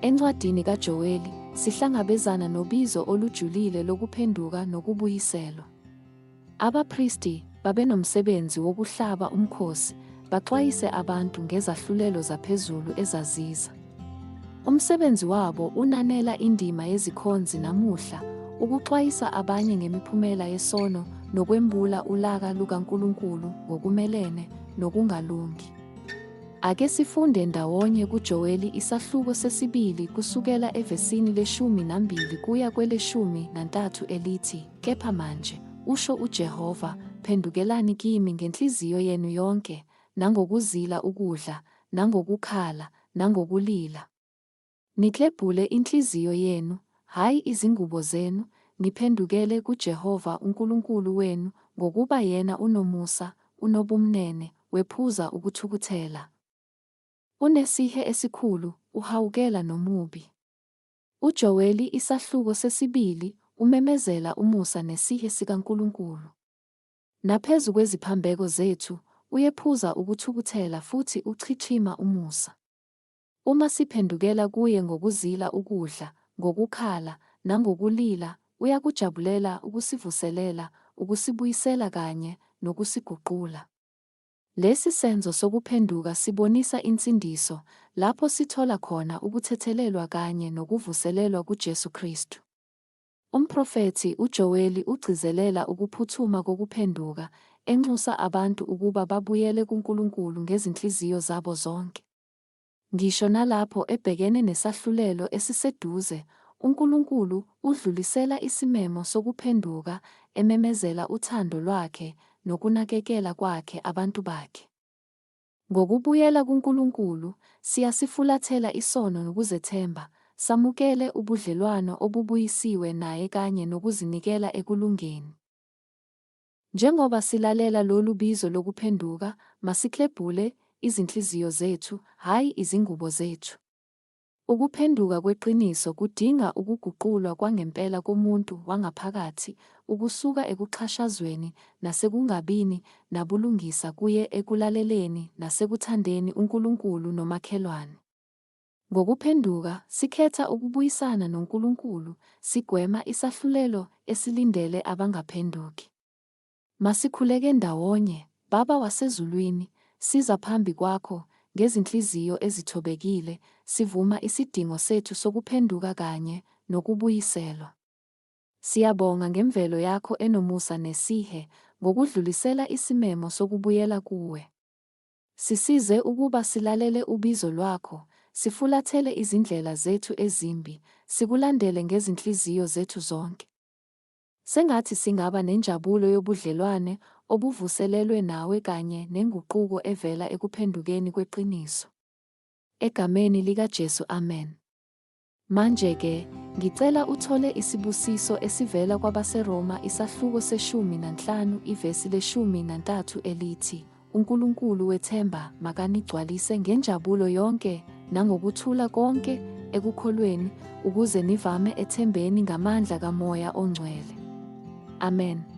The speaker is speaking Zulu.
Encwadini kaJoweli, sihlangabezana nobizo olujulile lokuphenduka nokubuyiselwa. Abapristi babenomsebenzi wokuhlaba umkhosi, baxwayise abantu ngezahlulelo zaphezulu ezaziza. Umsebenzi wabo unanela indima yezikhonzi namuhla, ukuxwayisa abanye ngemiphumela yesono nokwembula ulaka lukaNkulunkulu ngokumelene nokungalungi. Ake sifunde ndawonye kuJoweli isahluko sesibili kusukela evesini le-12 kuya kwele-13 elithi, Kepha manje, usho uJehova, phendukelani kimi ngenhliziyo yenu yonke, nangokuzila ukudla, nangokukhala, nangokulila. Niklebhule inhliziyo yenu, hhayi izingubo zenu, niphendukele kuJehova uNkulunkulu wenu, ngokuba yena unomusa, unobumnene, wephuza ukuthukuthela. Unesihe esikhulu, uhawukela nomubi. UJoweli isahluko sesibili umemezela umusa nesihe sikaNkulunkulu. Naphezu kweziphambeko zethu, uyephuza ukuthukuthela futhi uchichima umusa. Uma siphendukela kuye ngokuzila ukudla, ngokukhala, nangokulila, uyakujabulela ukusivuselela, ukusibuyisela kanye nokusiguqula. Lesi senzo sokuphenduka sibonisa insindiso, lapho sithola khona ukuthethelelwa kanye nokuvuselelwa kuJesu Kristu. Umprofethi uJoweli ugcizelela ukuphuthuma kokuphenduka, enxusa abantu ukuba babuyele kuNkulunkulu ngezinhliziyo zabo zonke. Ngisho nalapho ebhekene nesahlulelo esiseduze, uNkulunkulu udlulisela isimemo sokuphenduka, ememezela uthando lwakhe nokunakekela kwakhe abantu bakhe. Ngokubuyela kuNkulunkulu, siyasifulathela isono nokuzethemba, samukele ubudlelwano obubuyisiwe naye kanye nokuzinikela ekulungeni. Njengoba silalela lolu bizo lokuphenduka, masiklebhule izinhliziyo zethu, hhayi izingubo zethu. Ukuphenduka kweqiniso kudinga ukuguqulwa kwangempela komuntu wangaphakathi, ukusuka ekuxhashazweni nasekungabini nabulungisa kuye ekulaleleni nasekuthandeni uNkulunkulu nomakhelwane. Ngokuphenduka, sikhetha ukubuyisana noNkulunkulu, sigwema isahlulelo esilindele abangaphenduki. Masikhuleke ndawonye, Baba waseZulwini, siza phambi kwakho ngezinhliziyo ezithobekile, sivuma isidingo sethu sokuphenduka kanye nokubuyiselwa. Siyabonga ngemvelo yakho enomusa nesihe, ngokudlulisela isimemo sokubuyela kuwe. Sisize ukuba silalele ubizo lwakho, sifulathele izindlela zethu ezimbi, sikulandele ngezinhliziyo zethu zonke. Sengathi singaba nenjabulo yobudlelwane obuvuselelwe nawe kanye nenguquko evela ekuphendukeni kweqiniso. Egameni likaJesu Amen. Manje-ke, ngicela uthole isibusiso esivela kwabaseRoma isahluko se-15 ivesi le-13 elithi, UNkulunkulu wethemba makanigcwalise ngenjabulo yonke nangokuthula konke ekukholweni ukuze nivame ethembeni ngamandla kaMoya oNgcwele. Amen.